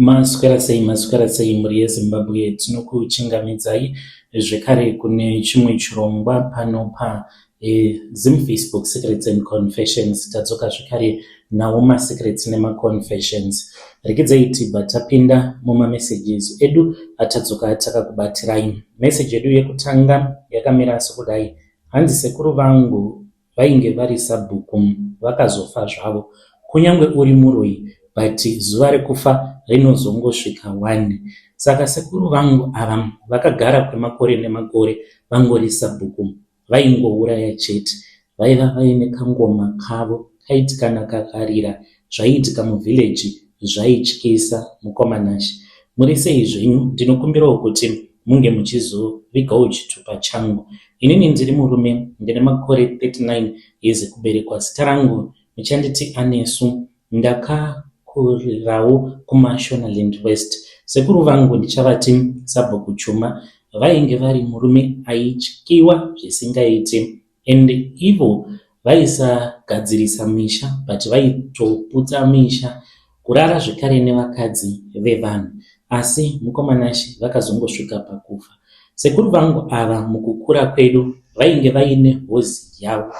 Maswera sei, maswera sei mhuri yeZimbabwe, tinokuchingamidzai zvekare kune chimwe chirongwa pano pa Zim Facebook Secrets and Confessions. Tadzoka zvekare nawo masecrets nemaconfessions. Regedzai tibva tapinda mumamessages edu atadzoka takakubatirai. Message yedu yekutanga yakamira sokudai. Hanzi sekuru vangu vainge vari sabhuku vakazofa zvavo. Kunyangwe uri muroyi but zuva rekufa rinozongosvika wani. Saka sekuru vangu ava vakagara kwemakore nemakore vangori sabhuku. Vaingouraya chete. Vaiva vaine kangoma kavo kaiti kana kakarira zvaiitika muvillage zvaityisa mukoma Nashe. Muri sei zvenyu ndinokumbirawo kuti munge muchizovigawo chitupa changu. Inini ndiri murume ndine makore 39 years ekuberekwa. Zita rangu muchanditi Anesu. Ndakakurirawo kuMashonaland West. Sekuru vangu ndichavati Sabhuku Chuma vainge vari murume aityiwa zvisingaiti and ivo vaisagadzirisa misha but vaitoputsa misha kurara zvekare nevakadzi vevanhu asi mukoma Nashe vakazongosvika pakufa. Sekuru vangu ava mukukura kwedu vainge vaine hozi yavo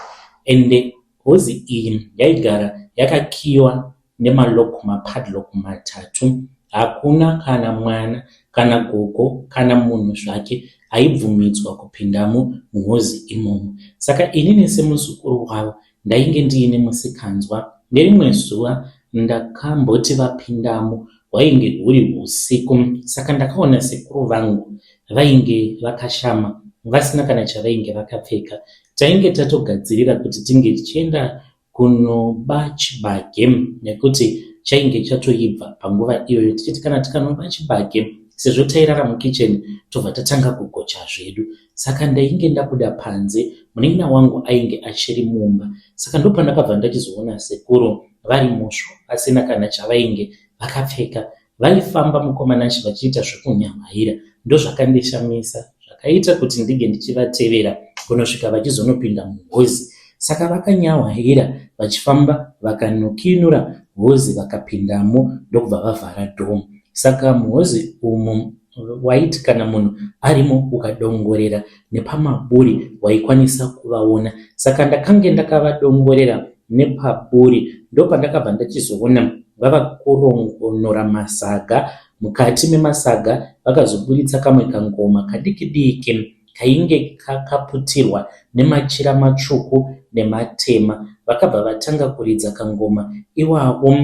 ende hozi iyi yaigara yakakiyiwa nemalock mapadlock matatu. Hakuna kana mwana kana gogo kana munhu zvake aibvumidzwa kupindamo muhozi imomo. Saka inini semuzukuru wavo ndainge ndiine musikanzwa. Nerimwe zuva ndakamboti vapindamo hwainge huri husiku saka ndakaona sekuru vangu vainge vakashama vasina kana chavainge vakapfeka. Tainge tatogadzirira kuti tinge tichienda kunoba chibage nekuti chainge chatoibva panguva iyoyo tichiti kana tikanoba chibage sezvo tairara mukitchen tobva tatanga kugocha zvedu. Saka ndainge ndabuda panze munin'ina wangu ainge achiri mumba saka ndopandakabva ndachizoona sekuru vari musvo vasina kana chavainge vakapfeka. Vaifamba mukoma Nashy vachiita zvekunyahwaira ndozvakandishamisa zvakaita kuti ndinge ndichivatevera kunosvika vachizonopinda muhozi. Saka vakanyahwaira vachifamba vakanokiinura hozi vakapindamo ndokubva vavhara door. Saka muhozi umu waiti kana munhu arimo ukadongorera nepamaburi waikwanisa kuvaona. Saka ndakange ndakavadongorera nepaburi ndopandakabva ndachizoona vava kurongonora masaga. Mukati memasaga vakazoburitsa kamwe kangoma kadiki diki kainge kakaputirwa nemachira matsvuku nematema. Vakabva vatanga kuridza kangoma iwako.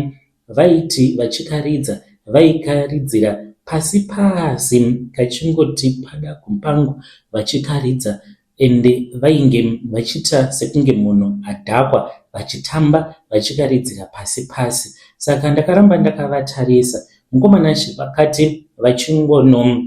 Vaiti vachikaridza vaikaridzira pasi pasi kachingoti pada kumpango vachikaridza ende vainge vachiita sekunge munhu adhakwa vachitamba vachikaridzira pasi pasi. Saka ndakaramba ndakavatarisa. Mukoma Nashe vakati vachingono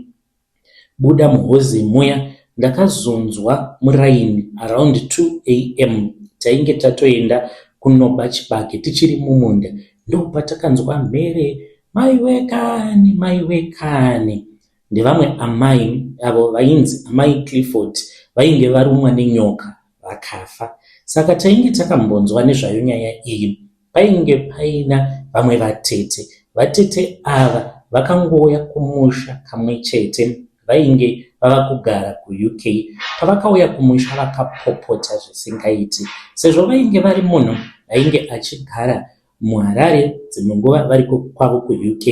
buda muhozi muya ndakazonzwa muraini around 2 am tainge tatoenda kunoba chibage tichiri mumunda ndopatakanzwa mhere maiwe kani maiwe kani ndevamwe amai avo vainzi amai Clifford vainge varumwa nenyoka vakafa. Saka tainge takambonzwa nezvayo nyaya iyi. Painge paina vamwe vatete. Vatete ava vakangouya kumusha kamwe chete vainge vava kugara kuUK. Pavakauya kumusha vakapopota zvisingaiti sezvo vainge vari munhu ainge achigara muHarare dzimwe nguva vari kwavo kuUK.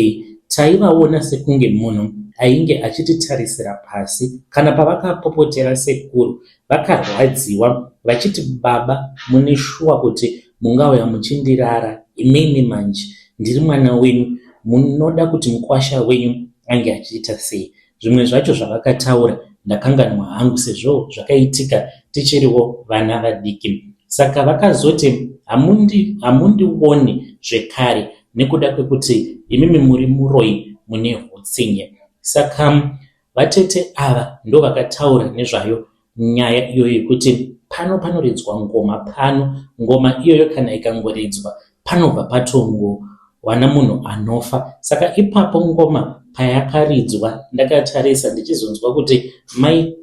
Taivaona sekunge munhu ainge achititarisira pasi. Kana pavakapopotera sekuru vakarwadziwa vachiti baba mune shuwa kuti mungauya muchindirara imimi manje ndiri mwana wenyu munoda kuti mukwasha wenyu ange achiita sei? Zvimwe zvacho zvavakataura ndakanganwa hangu sezvo zvakaitika tichiriwo vana vadiki. Saka vakazoti hamundioni zvekare nekuda kwekuti imimi muri muroyi mune hutsinye. Saka vatete ava ndovakataura nezvayo nyaya iyoyo yekuti pano panoridzwa ngoma pano. Ngoma iyoyo kana ikangoridzwa panobva patongowana munhu anofa. Saka ipapo ngoma payakaridzwa ndakatarisa ndichizonzwa kuti mai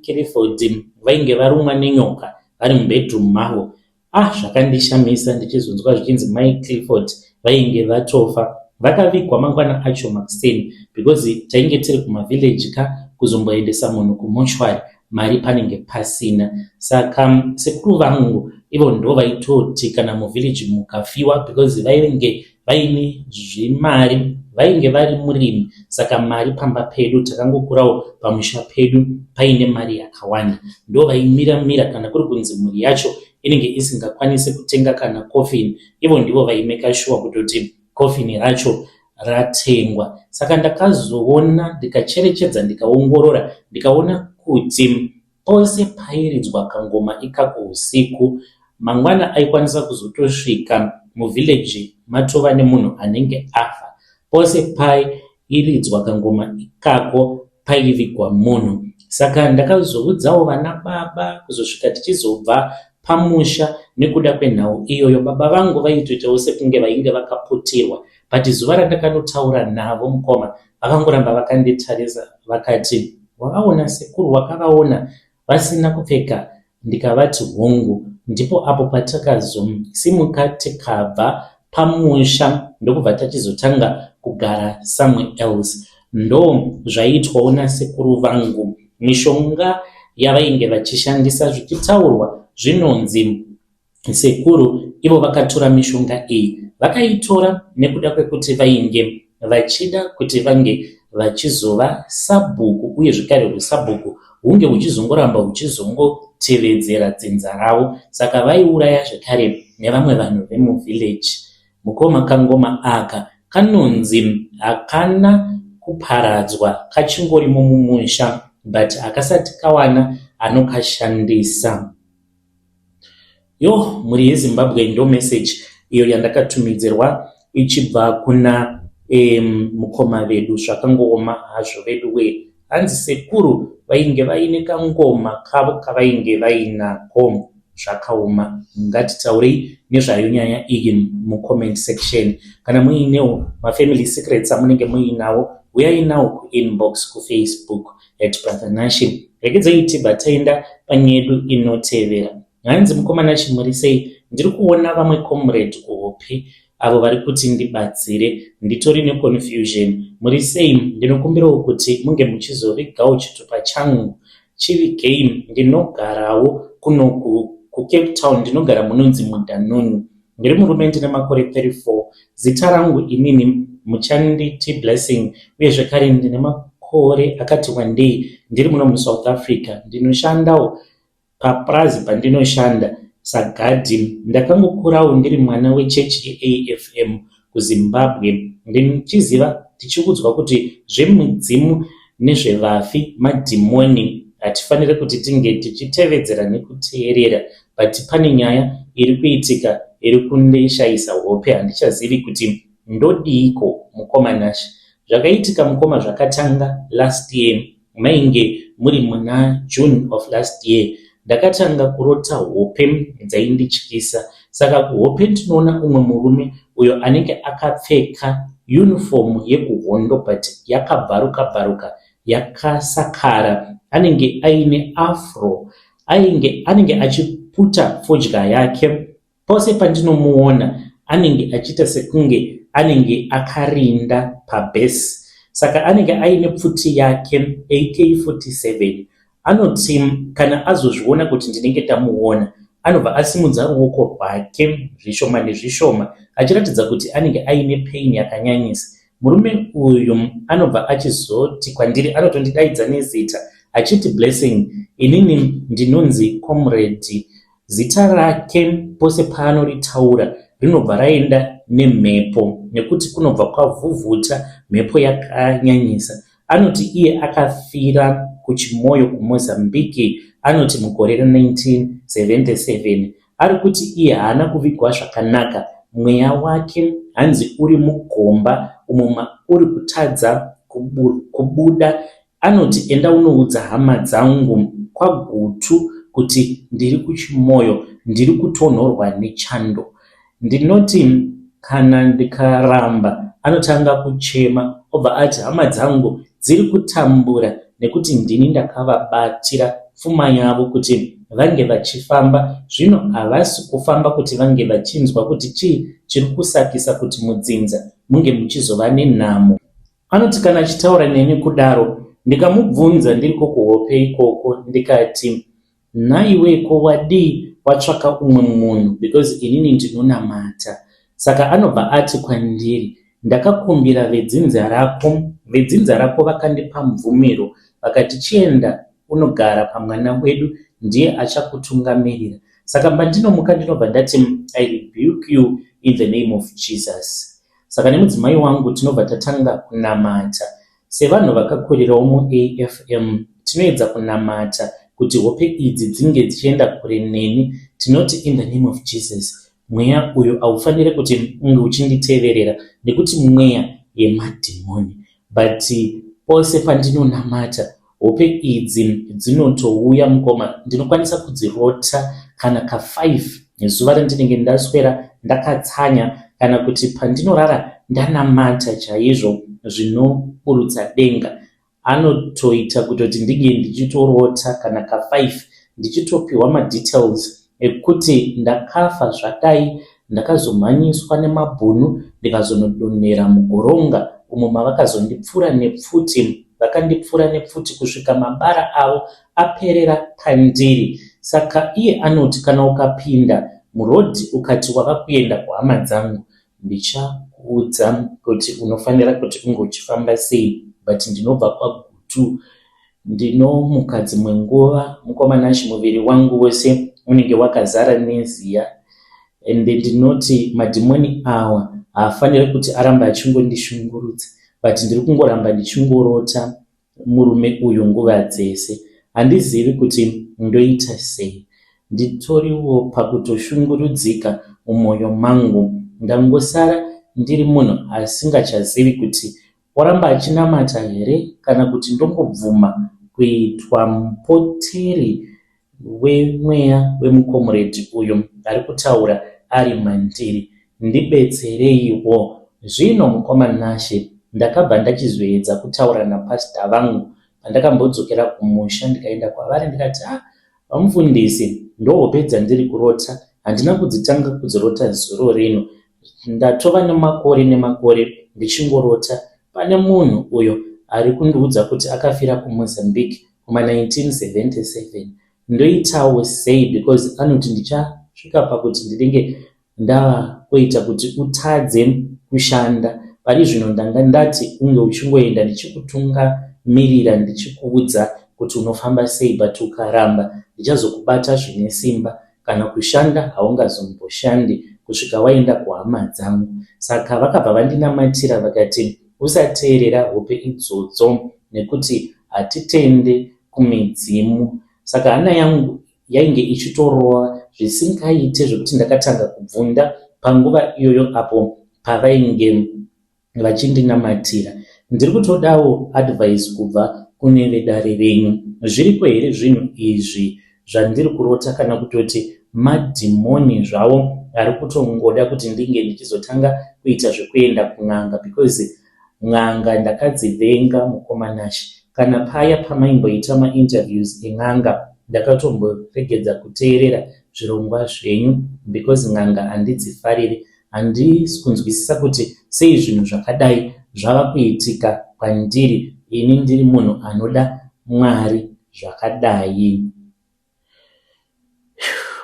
Clifford vainge varumwa nenyoka vari mubedroom mavo. Ah, zvakandishamisa ndichizonzwa zvichinzi mai Clifford vainge vatofa. Vakavigwa mangwana acho makuseni because tainge tiri kumavillage ka kuzomboendesa munhu kumochwari mari panenge pasina. Saka sekuru vangu ivo ndo vaitoti kana muvillage mukafiwa because vainge vaine zvimari vainge vari murimi saka mari pamba pedu takangokurawo pamusha pedu paine mari yakawanda ndo vaimira mira kana kuri kunzi mhuri yacho inenge isingakwanise kutenga kana coffin ivo ndivo vaimeka shuwa kutoti coffin racho ratengwa saka ndakazoona ndikacherechedza ndikaongorora ndikaona kuti Pose pairidzwa kangoma ikako husiku, mangwana aikwanisa kuzotosvika muvillage matova nemunhu anenge afa. Pose pairidzwa kangoma ikako paivigwa munhu. Saka ndakazoudzawo vana baba kuzosvika tichizobva pamusha nekuda kwenhau iyoyo. Baba vangu vaitoitawo sekunge vainge vakaputirwa but zuva randakanotaura navo mukoma Vakangoramba vakanditarisa vakati, Wavaona sekuru wakavaona vasina kupfeka? Ndikavati, Hongu. Ndipo apo patakazosimuka tikabva pamusha ndokubva tachizotanga kugara somewhere else. Ndozvaiitwawo nasekuru vangu. Mishonga yavainge vachishandisa zvichitaurwa zvinonzi Sekuru ivo vakatora mishonga iyi vakaitora nekuda kwekuti vainge vachida kuti vange vachizova sabhuku uye zvekare husabhuku hunge huchizongoramba huchizongotevedzera dzinza ravo saka vaiuraya zvekare nevamwe vanhu vemuvillage. Mukoma kangoma aka kanonzi hakana kuparadzwa kachingorimo mumusha but hakasati kawana anokashandisa. Yoh mhuri yeZimbabwe ndo message iyo yandakatumidzirwa ichibva kuna mukoma vedu zvakangooma hazvo veduwee hanzi sekuru vainge vaine kangoma kavo kavainge vainako zvakaoma ngatitaurei nezvayo nyaya iyi mucomment section kana muinewo mafamily secrets amunenge muinawo huyai nawo kuinbox kufacebook at Brother Nashe. Regedzai tibva taenda panyedu inotevera. Hanzi mukoma Nashe muri sei? Ndiri kuona vamwe comrade kuhope avo vari kuti ndibatsire. Nditori neconfusion. Muri sei? Ndinokumbirawo kuti munge muchizovigawo chitupa changu chivigei. Ndinogarawo kuno kuCape Town, ndinogara munonzi muDanoni. Ndiri murume ndine makore 34. Zita rangu inini muchanditi Blessing uye zvekare ndine makore akati wandei ndiri muno muSouth Africa. Ndinoshandawo papurazi pandinoshanda sagadhi. Ndakangokurawo ndiri mwana wechechi yeAFM kuZimbabwe ndichiziva tichiudzwa kuti zvemidzimu nezvevafi madhimoni hatifanire kuti tinge tichitevedzera nekuteerera but pane nyaya iri kuitika iri kundishaisa hope handichazivi kuti ndodiiko mukoma Nash. Zvakaitika mukoma zvakatanga last year mainge muri muna June of last year ndakatanga kurota hope dzaindityisa saka kuhope ndinoona umwe murume uyo anenge akapfeka uniform yekuhondo but yakabvaruka bvaruka yakasakara anenge aine afro Ainge anenge achiputa fodya yake. Pose pandinomuona anenge achiita sekunge anenge akarinda pabase. Saka anenge aine pfuti yake AK-47. Anoti kana azozviona kuti ndinenge ndamuona, anobva asimudza ruoko rwake zvishoma nezvishoma achiratidza kuti anenge aine pain yakanyanyisa. Murume uyu anobva achizoti kwandiri anotondidaidza nezita achiti Blessing inini ndinonzi Comrade. Zita rake pose paanoritaura rinobva raenda nemhepo nekuti kunobva kwavhuvhuta mhepo yakanyanyisa. Anoti iye akafira kuChimoio kuMozambique anoti mugore ra 1977. Ari kuti iye haana kuvigwa zvakanaka, mweya wake hanzi uri mugomba umo mauri kutadza kubuda. Anoti enda unoudza hama dzangu kwaGutu kuti ndiri kuChimoio ndiri kutonhorwa nechando. Ndinoti kana ndikaramba anotanga kuchema obva ati hama dzangu dziri kutambura nekuti ndini ndakavabatira pfuma yavo kuti vange vachifamba zvino havasi kufamba kuti vange vachinzwa kuti chii chiri kusakisa kuti mudzinza munge muchizova nenhamo. Anoti kana achitaura neni kudaro ndikamubvunza ndiriko kuhope ikoko ndikati Nhaiwe ko wadii watsvaka umwe munhu because inini ndinonamata. Saka anobva ati kwandiri ndakakumbira vedzinza rako, vedzinza rako vakandipa mvumiro vakati chienda unogara pamwana wedu ndiye achakutungamirira. Saka pandinomuka ndinobva ndati I rebuke you in the name of Jesus. Saka nemudzimai wangu tinobva tatanga kunamata. Sevanhu vakakurirawo muAFM, tinoedza kunamata kuti hope idzi dzinge dzichienda kure neni. Tinoti in the name of Jesus, mweya uyu haufanire kuti unge uchinditeverera nekuti mweya yemadhimoni. But pose pandinonamata, Hope idzi dzinotouya mukoma ndinokwanisa kudzirota kana ka 5 zuva randinenge ndaswera ndakatsanya kana kuti pandinorara ndanamata chaizvo zvinoburutsa denga. Anotoita kutoti ndinge ndichitorota kana ka 5 ndichitopiwa madetails ekuti ndakafa zvadai ndakazomhanyiswa nemabhunu ndikazonodonhera mugoronga umo mavakazondipfura nepfuti vakandipfura nepfuti kusvika mabara avo aperera pandiri saka iye anoti kana ukapinda muroad ukati wava kuenda kuhama dzangu ndichakuudza kuti unofanira kuti unge uchifamba sei but ndinobva kwaGutu Ndinomuka dzimwe nguva mukoma Nash muviri wangu wese unenge wakazara neziya ende ndinoti madhimoni awa haafanire kuti arambe achingondishungurudza but ndiri kungoramba ndichingorota murume uyu nguva dzese. Handizivi kuti ndoita sei. Nditoriwo pakutoshungurudzika mumoyo mangu. Ndangosara ndiri munhu asingachazivi kuti Oramba achinamata here kana kuti ndongobvuma kuitwa mupoteri wemweya wemukomuredhi uyo ari kutaura ari mandiri. Ndibetsereiwo. Zvino mukoma Nashe ndakabva ndachizoedza kutaura napastor vangu pandakambodzokera kumusha ndikaenda kwavari ndikati ah vamufundisi ndohope dzandiri kurota handina kudzitanga kudzirota zuro rino Ndatova nemakore nemakore ndichingorota pane munhu uyo ari kundiudza kuti akafira kuMozambique kuma 1977. Ndoitawo sei because anoti ndichasvika pakuti ndinenge ndava kuita kuti utadze kushanda. Pari zvino ndanga ndati unge uchingoenda ndichikutungamirira ndichikuudza kuti unofamba sei but ukaramba ndichazokubata zvine simba Kana kushanda haungazomboshandi kusvika waenda kuhama dzangu. Saka vakabva vandinamatira vakati usateerera hope idzodzo nekuti hatitende kumidzimu. Saka hana yangu yainge ichitorova zvisingaite zvekuti ndakatanga kubvunda panguva iyoyo apo pavainge vachindinamatira. Ndiri kutodawo advice kubva kune vedare renyu. Zviriko here zvinhu izvi zvandiri kurota kana kutoti madhimoni zvawo ari kutongoda kuti ndinge ndichizotanga kuita zvekuenda kun'anga because n'anga ndakadzivenga mukoma Nashy. Kana paya pamaimboita mainterviews en'anga ndakatomboregedza kuteerera zvirongwa zvenyu because n'anga handidzifariri. Handisi kunzwisisa kuti sei zvinhu zvakadai zvava kuitika kwandiri ini ndiri munhu anoda Mwari zvakadai.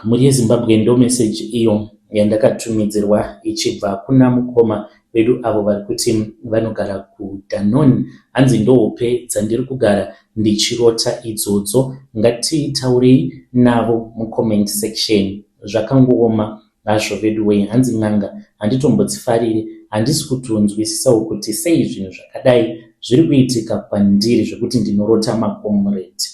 Mhuri yeZimbabwe ndo message iyo yandakatumidzirwa ichibva kuna mukoma vedu avo vari kuti vanogara kuDanon. Hanzi ndohope dzandiri kugara ndichirota idzodzo. Ngatitaurei navo mucomment section. Zvakangooma Hazvo veduwee hanzi n'anga handitombodzifariri handisi kutonzwisisawo kuti sei zvinhu zvakadai zviri kuitika kwandiri zvekuti ndinorota makomureti.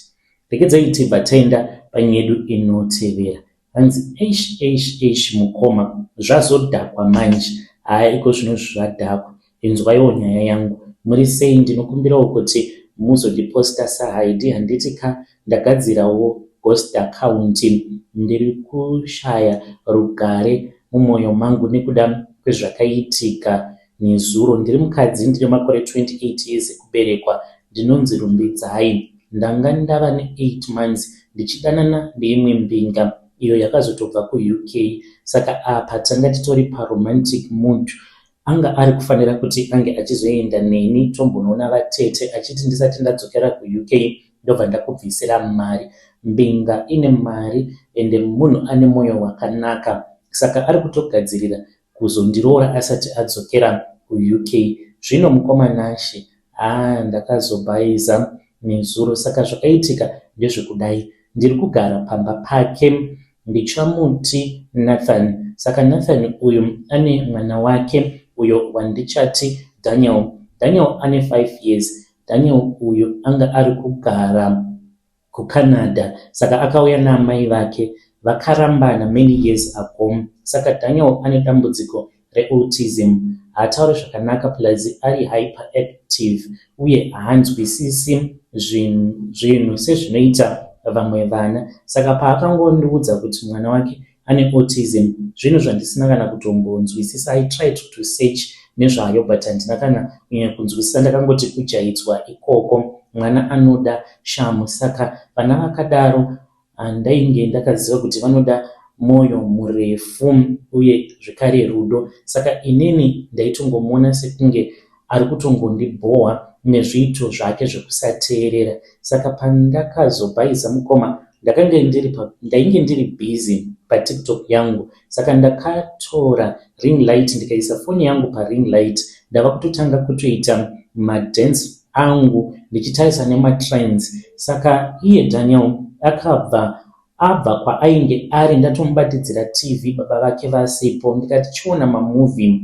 Regedzai tibva taenda panyedu inotevera. Hanzi eish eish eish mukoma zvazodhakwa manje haa ikozvino zvadhakwa Inzwaiwo nyaya yangu. Muri sei ndinokumbirawo kuti muzondiposta saHaidi handiti ka ndagadzirawo ghost account ndiri kushaya rugare mumoyo mangu nekuda kwezvakaitika nezuro ndiri mukadzi ndine makore 28 years ekuberekwa ndinonzi Rumbidzai ndanga ndava ne 8 months ndichidanana neimwe mbinga iyo yakazotobva kuUK saka apa tanga titori paromantic mood. Anga ari kufanira kuti ange achizoenda neni tombonoona vatete achiti ndisati ndadzokera kuUK ndobva ndakubvisira mari. Mbinga ine mari ende munhu ane moyo wakanaka saka ari kutogadzirira kuzondiroora asati adzokera kuUK. Zvino mukoma Nashe haa ndakazobhaiza nezuro saka zvakaitika ndezvekudai ndiri kugara pamba pake ndichamuti Nathan saka Nathan uyu ane mwana wake uyo wandichati Daniel. Daniel ane 5 years. Daniel uyu anga ari kugara kuCanada saka akauya naamai vake vakarambana many years ago. Saka Daniel ane dambudziko reautism haatauri zvakanaka plus ari hyperactive uye haanzwisisi zvinhu sezvinoita vamwe vana. Saka paakangondiudza kuti mwana wake ane autism zvinhu zvandisina kana kutombonzwisisa. I tried to search nezvayo but handina kana kunyanya kunzwisisa ndakangoti kujaidzwa ikoko mwana anoda shamhu saka vana vakadaro Ndainge ndakaziva kuti vanoda moyo murefu uye zvekare rudo saka inini ndaitongomuona sekunge ari kutongondibhohwa nezviito zvake zvekusateerera. Saka pandakazobhaiza mukoma ndakange ndiri ndainge ndiri busy paTiktok yangu saka ndakatora ring light ndikaisa foni yangu paring light ndava kutotanga kutoita madance angu ndichitarisa nematrends saka iye Daniel akabva abva kwaainge ari ndatomubatidzira TV baba vake vasipo ndikati chiona mamovie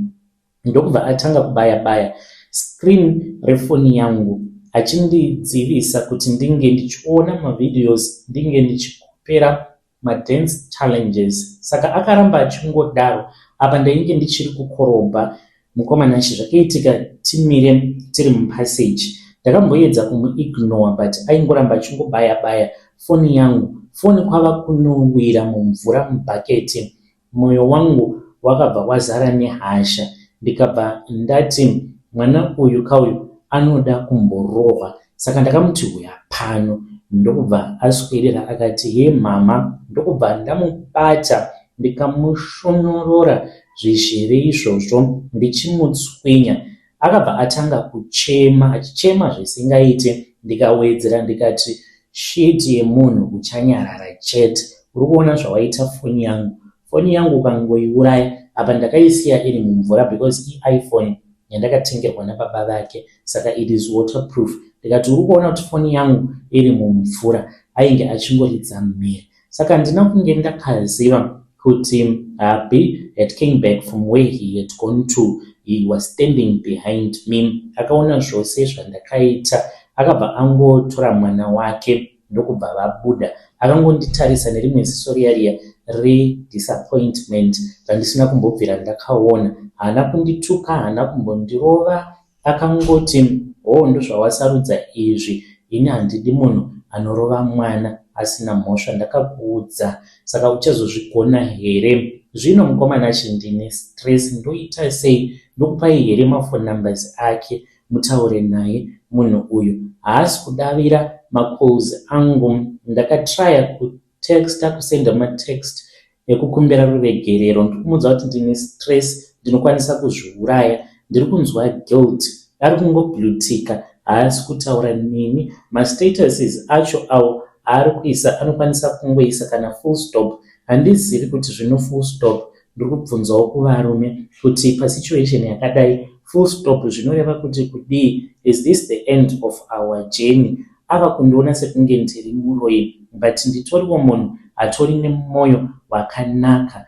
ndokubva atanga kubaya baya screen refoni yangu achindidzivisa kuti ndinge ndichiona mavideos ndinge ndichikopera madance challenges saka akaramba achingodaro apa ndainge ndichiri kukorobha mukoma Nashe zvakaitika timire tiri mupassage ndakamboedza kumuignore but aingoramba achingobaya baya foni yangu foni kwava kunowira mumvura mubhaketi Moyo wangu wakabva wazara nehasha ndikabva ndati mwana uyu kauyu anoda kumborohwa saka ndakamuti huya pano ndokubva aswedera akati hee mhamha ndokubva ndamubata ndikamushonyorora zvizheve izvozvo ndichimutswinya Akabva atanga kuchema achichema zvisingaite ndikawedzera ndikati shit yemunhu uchanyarara chete uri kuona zvawaita foni yangu foni yangu ukangoiuraya apa ndakaisiya iri mumvura because iiphone yandakatengerwa nababa vake saka it is waterproof ndikati uri kuona kuti foni yangu iri mumvura ainge achingoridza mhere Saka handina kunge ndakaziva kuti hubby had came back from where he had gone to. He was standing behind me. Akaona zvose zvandakaita akabva angotora mwana wake ndokubva vabuda. Akangonditarisa nerimwe ziso riya riya redisappointment randisina kumbobvira ndakaona. Haana kundituka, haana kumbondirova, Akangoti hoo ndozvawasarudza izvi ini handidi munhu anorova mwana asina mhosva ndakakuudza saka uchazozvigona here zvino mukoma Nashe ndine stress ndoita sei ndokupai here maphone numbers ake mutaure naye munhu uyu haasi kudavira macalls angu ndakatryer kutexter kusender matext ekukumbira ruregerero ndikumuudza kuti ndine stress ndinokwanisa kuzviuraya ndiri kunzwa guilt ari kungoblutika haasi kutaura neni mastatuses acho awo aari kuisa anokwanisa kungoisa kana full stop handizivi kuti zvino full stop ndiri kubvunzawo kuvarume kuti pasituation yakadai full stop zvinoreva kuti kudii is this the end of our journey Ava kundiona sekunge ndiri muroyi but nditoriwo munhu atori nemoyo wakanaka.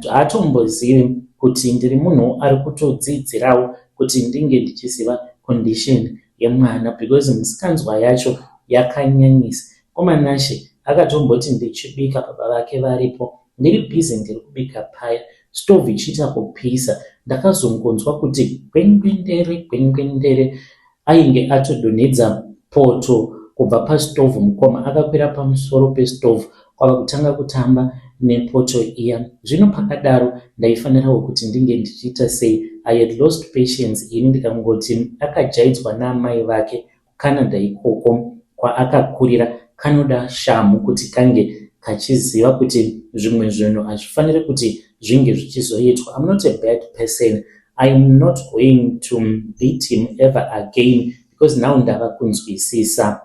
Haatombozivi kuti ndiri munhu ari kutodzidzirawo kuti ndinge ndichiziva condition yemwana because misikanzwa yacho yakanyanyisa. Mukoma Nashe akatomboti ndichibika baba vake varipo ndiri busy ndiri kubika paya stove ichiita kupisa ndakazongonzwa kuti gwengwendere gwengwendere Ainge atodonhedza poto kubva pastove mukoma akakwira pamusoro pestove kwava kutanga kutamba nepoto iya. Zvino pakadaro ndaifanirawo kuti ndinge ndichiita sei? I had lost patience ini ndikangoti akajaidzwa naamai vake kuCanada ikoko kwaakakurira kanoda shamhu kuti kange kachiziva kuti zvimwe zvinhu hazvifanire kuti zvinge zvichizoitwa. I'm not a bad person. I am not going to beat him ever again because now ndava kunzwisisa.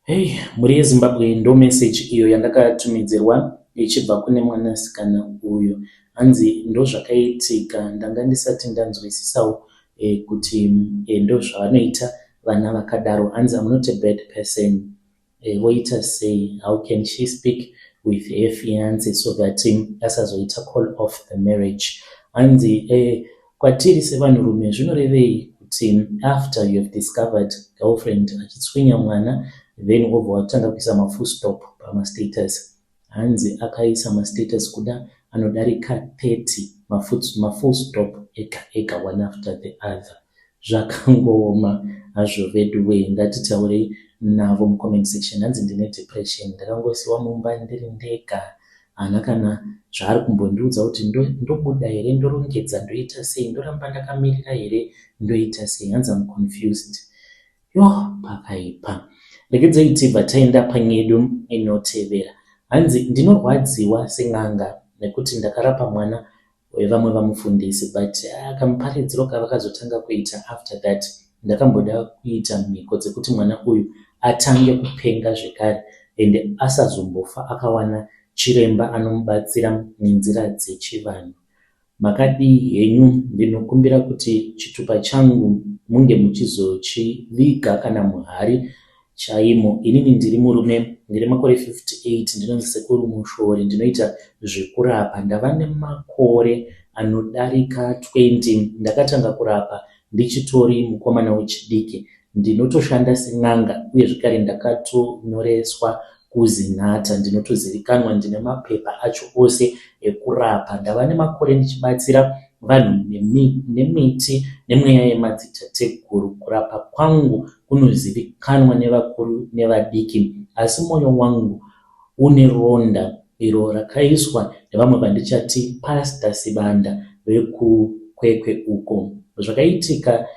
Hey, mhuri yeZimbabwe, ndo message iyo yandakatumidzirwa ichibva kune mwanasikana uyu. Hanzi ndozvakaitika, ndanga ndisati ndanzwisisawo kuti ndozvavanoita vana vakadaro. Hanzi, "I'm not a bad person." Voita sei? How can she speak with her fiance so that asazoita call off the marriage? Hanzi kwatiri sevanhurume zvinorevei kuti after you have discovered girlfriend achitswinya mwana, then wobva watanga kuisa mafull stop pamastatus? Hanzi akaisa mastatus kuda anodarika 30 mafull stop ega ega, one after the other. Zvakangooma hazvo veduwe. Ngatitaurei navo mucomment section. Hanzi ndine depression, ndakangosiwa mumba ndiri ndega, haana kana zvaari kumbondiudza kuti ndobuda here, ndorongedza, ndoita sei, ndoramba ndakamirira here, ndoita sei? Hanzi, "I'm confused." Yo, pakaipa. Regedzei tibva taenda panyedu inotevera. Hanzi ndinorwadziwa sen'anga nekuti ndakarapa mwana wevamwe vamufundisi, but kamuparidziro kavakazotanga kuita after that, ndakamboda kuita mhiko dzekuti mwana uyu atange kupenga zvekare ende asazombofa akawana chiremba anomubatsira nenzira dzechivanhu. Makadii henyu? Ndinokumbira kuti chitupa changu munge muchizochiviga kana muhari chaimo. Inini ndiri murume, ndine makore 58, ndinonzi Sekuru Mushori, ndinoita zvekurapa. Ndava nemakore anodarika 20. Ndakatanga kurapa ndichitori mukomana wechidiki. Ndinotoshanda sen'anga uye zvekare ndakatonyoreswa kuZinatha, ndinotozivikanwa, ndine mapepa acho ose ekurapa. Ndava nemakore ndichibatsira vanhu nemiti nemweya yemadzitateguru. Kurapa kwangu kunozivikanwa nevakuru nevadiki, asi mwoyo wangu une ronda iro rakaiswa nevamwe vandichati Pastor Sibanda vekuKwekwe uko. Zvakaitika,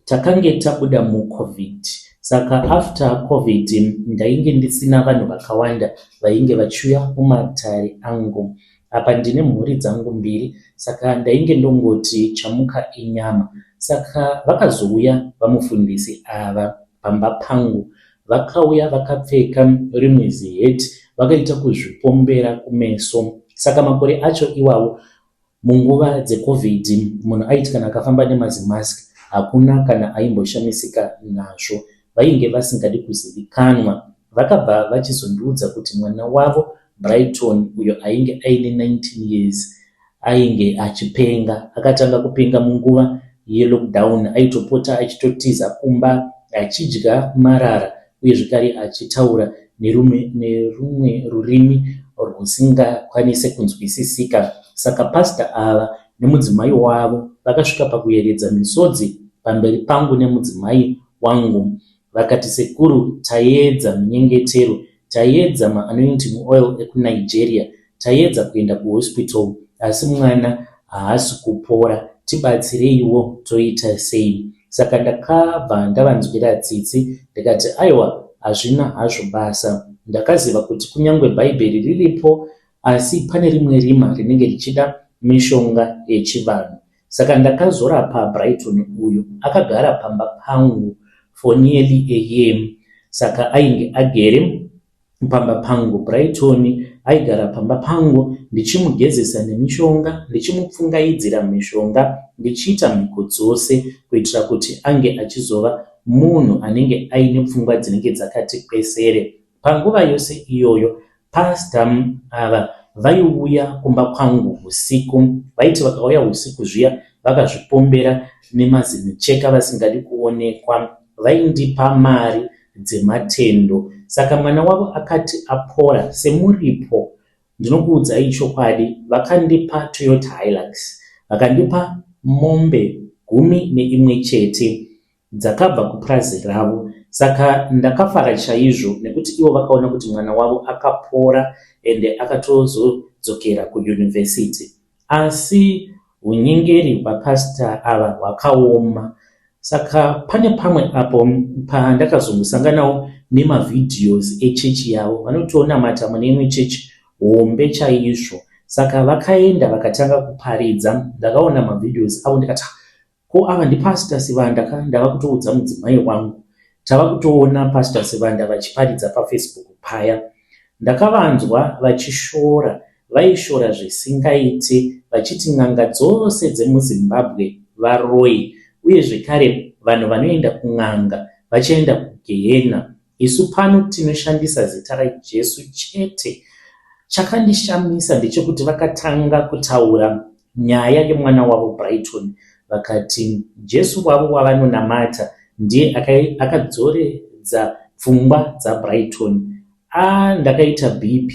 takange tabuda muCovid, saka after COVID ndainge ndisina vanhu vakawanda vainge vachiuya mumatare angu. Apa ndine mhuri dzangu mbiri, saka ndainge ndongoti chamuka inyama. Saka vakazouya vamufundisi ava pamba pangu. Vakauya vakapfeka rimwe ziheti, vakaita kuzvipombera kumeso. Saka makore acho iwawo, munguva dzeCovid, munhu aiti kana akafamba nemazimask hakuna kana aimboshamisika nazvo. Vainge vasingadi kuzivikanwa. Vakabva vachizondiudza kuti mwana wavo Brighton, uyo ainge aine 19 years, ainge achipenga. Akatanga kupenga munguva yelockdown. Aitopota achitotiza kumba, achidya marara uye zvekare achitaura nerumwe rurimi rwusingakwanisi kunzwisisika. Saka pastor ava nemudzimai wavo vakasvika pakuyeredza misodzi pamberi pangu nemudzimai wangu. Vakati, "Sekuru, taedza minyengetero, taedza maanointing oil ekuNigeria, taedza kuenda kuhospital, asi mwana haasi kupora. Tibatsireiwo, toita sei?" Saka ndakabva ndavanzwira tsitsi, ndikati, "Aiwa, hazvina hazvo basa." Ndakaziva kuti kunyange Bhaibheri riripo, asi pane rimwe rima rinenge richida mishonga yechivanhu. Saka ndakazorapa Brighton uyu. Akagara pamba pangu for nearly a year. Saka ainge agere pamba pangu. Brighton aigara pamba pangu ndichimugezesa nemishonga, ndichimupfungaidzira mishonga, ndichiita mhiko dzose kuitira kuti ange achizova munhu anenge aine pfungwa dzinenge dzakati kwesere. Panguva yose iyoyo, pastor ava vaiuya kumba kwangu usiku. Vaiti vakauya usiku zviya vakazvipombera nemazimucheka vasingadi kuonekwa, vaindipa mari dzematendo. Saka mwana wavo akati apora, semuripo, ndinokuudzai chokwadi, vakandipa Toyota Hilux, vakandipa mombe 11 dzakabva kupurazi ravo. Saka ndakafara chaizvo nekuti ivo vakaona kuti mwana wavo akapora ende akatozodzokera kuyunivhesiti. Asi unyengeri hwapastor ava hwakaoma. Saka pane pamwe apo pandakazongosanganawo nemavideos echechi yavo. Vanotonamata mune imwe chechi hombe chaizvo. Saka vakaenda vakatanga kuparidza. Ndakaona mavideos avo ndikati, Ko ava ndiPastor Sibanda ka ndava kutoudza mudzimai wangu. Tava kutoona Pastor Sibanda vachiparidza paFacebook paya. Ndakavanzwa vachishora, vaishora zvisingaite vachiti n'anga dzose dzemuZimbabwe varoyi uye zvekare vanhu vanoenda kun'anga vachaenda kugehena. Isu pano tinoshandisa zita raJesu chete. Chakandishamisa ndechekuti vakatanga kutaura nyaya yemwana wavo Brighton vakati Jesu wavo wavanonamata ndiye akadzoredza pfungwa dzaBrighton. Ah ndakaita BP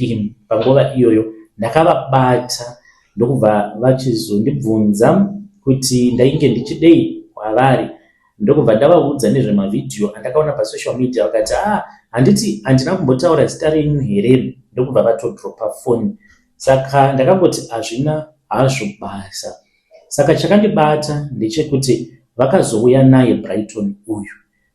panguva iyoyo ndakavabata ndokubva vachizondibvunza kuti ndainge ndichidei kwavari ndokubva ndavaudza nezvemavhidhiyo andakaona pasocial media vakati ah handiti handina kumbotaura zita renyu here ndokubva vatodropa foni Saka ndakangoti hazvina hazvo basa. Saka chakandibata ndechekuti vakazouya naye Brighton uyu.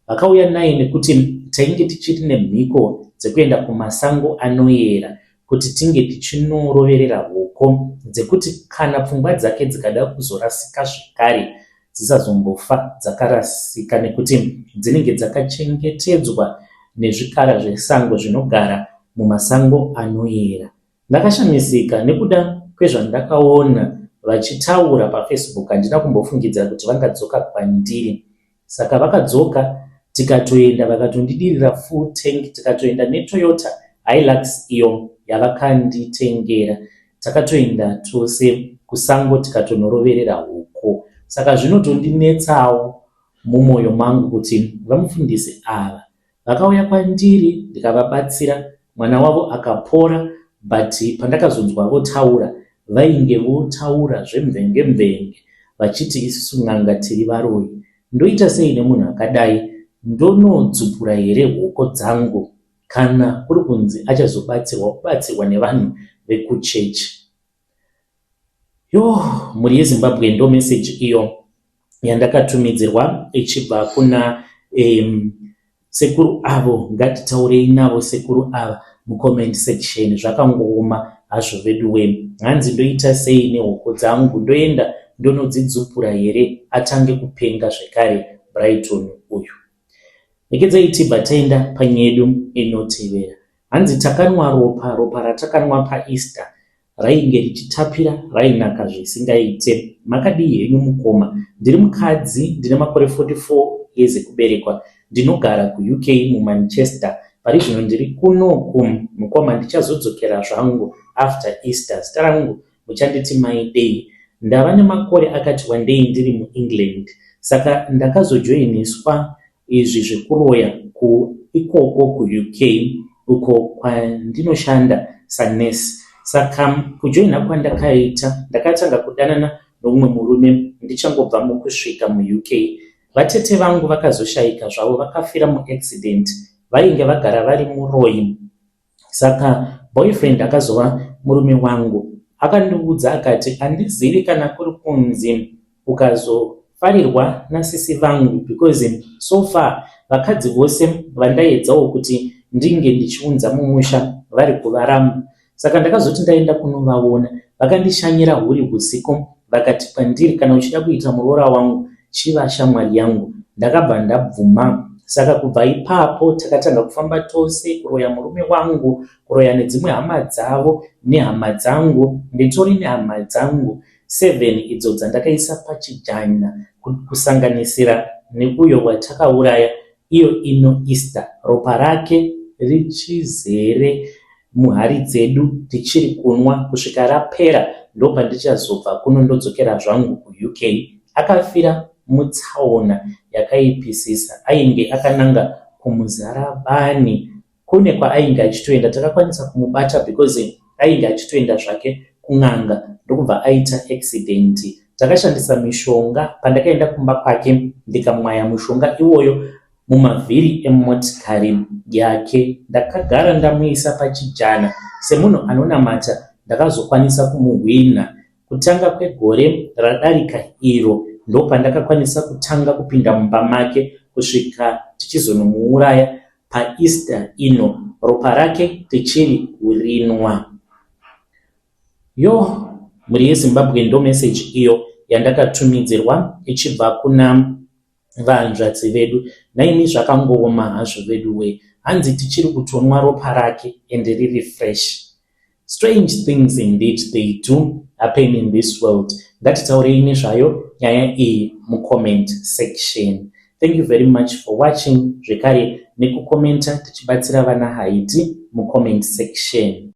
Vakauya naye nekuti tainge tichiri nemhiko dzekuenda kumasango anoyera kuti tinge tichinoroverera hoko dzekuti kana pfungwa dzake dzikada kuzorasika zvekare dzisazombofa dzakarasika nekuti dzinenge dzakachengetedzwa nezvikara zvesango zvinogara mumasango anoyera. Ndakashamisika nekuda kwezvandakaona vachitaura paFacebook handina kumbofungidzira kuti vangadzoka kwandiri. Saka vakadzoka tikatoenda vakatondidirira full tank tikatoenda neToyota Hilux iyo yavakanditengera. Takatoenda tose kusango tikatonoroverera huku. Saka zvinotondinetsawo mumoyo mangu kuti vamufundisi ava Vakauya kwandiri ndikavabatsira mwana wavo akapora but pandakazonzwa votaura vainge votaura zvemvenge mvenge vachiti isusu n'anga tiri varoyi. Ndoita sei nemunhu akadai ndonodzupura here hoko dzangu kana kuri kunzi achazobatsirwa obatsirwa nevanhu vekuchurch. Yooh mhuri yeZimbabwe ndo message iyo yandakatumidzirwa ichibva kuna um, sekuru avo ngatitaurei navo sekuru ava mucomment section zvakangooma hazvo veduwe hanzi ndoita sei nehoko dzangu ndoenda ndonodzidzupura here atange kupenga zvekare Brighton uyu Regedzai tibva taenda panyedu inotevera. Hanzi takanwa ropa, ropa ratakanwa paEaster rainge richitapira rainaka zvisingaite. Makadii henyu mukoma? Ndiri mukadzi ndine makore 44 years ekuberekwa. Ndinogara kuUK muManchester. Pari zvino ndiri kunoku mukoma ndichazodzokera zvangu after Easter. Zita rangu muchanditi mai Dei. Ndava nemakore akati wandei ndiri muEngland saka ndakazojoiniswa izvi zvekuroya ku ikoko kuUK uko kwandinoshanda sanurse. Saka kujoina kwandakaita ndakatanga kudanana noumwe murume ndichangobva mukusvika muUK. Vatete vangu vakazoshaika zvavo vakafira muaccident vainge vagara vari muroyi Saka boyfriend akazova murume wangu akandiudza akati handizivi kana kuri kunzi ukazofarirwa nasisi vangu because so far vakadzi vose vandaiedzawo kuti ndinge ndichiunza mumusha vari kuvaramba. Saka ndakazoti ndaenda kunovaona vakandishanyira huri husiku vakati kwandiri kana uchida kuita muroora wangu chiva shamwari yangu. Ndakabva ndabvuma saka kubva ipapo takatanga kufamba tose kuroya murume wangu, kuroya nedzimwe hama dzavo nehama dzangu. Nditori nehama dzangu seven idzo dzandakaisa pachijana kusanganisira neuyo watakauraya iyo ino Easter ropa rake richizere muhari dzedu tichiri kunwa kusvika rapera ndopandichazobva kuno ndodzokera zvangu kuUK. Akafira mutsaona yakaipisisa ainge akananga kuMuzarabani kune kwaainge achitoenda takakwanisa kumubata because ainge achitoenda zvake kun'anga ndokubva aita accident. Takashandisa mishonga pandakaenda kumba kwake ndikamwaya mushonga iwoyo mumavhiri emotikari yake. Ndakagara ndamuisa pachijana semunhu anonamata ndakazokwanisa kumuhwinha. Kutanga kwegore radarika iro ndopandakakwanisa kutanga kupinda mumba make kusvika tichizonomuuraya paEaster ino ropa rake tichiri kurinwa. Yoh mhuri yeZimbabwe ndo message iyo yandakatumidzirwa ichibva kuna vahanzvadzi vedu. Nhaimi zvakangooma hazvo veduwee. Hanzi tichiri kutonwa ropa rake ende riri fresh. Strange things indeed they do happen in this world. Ngatitaurei nezvayo nyaya iyi mucomment section. Thank you very much for watching zvekare nekukomenta tichibatsira vana Haiti mucomment section.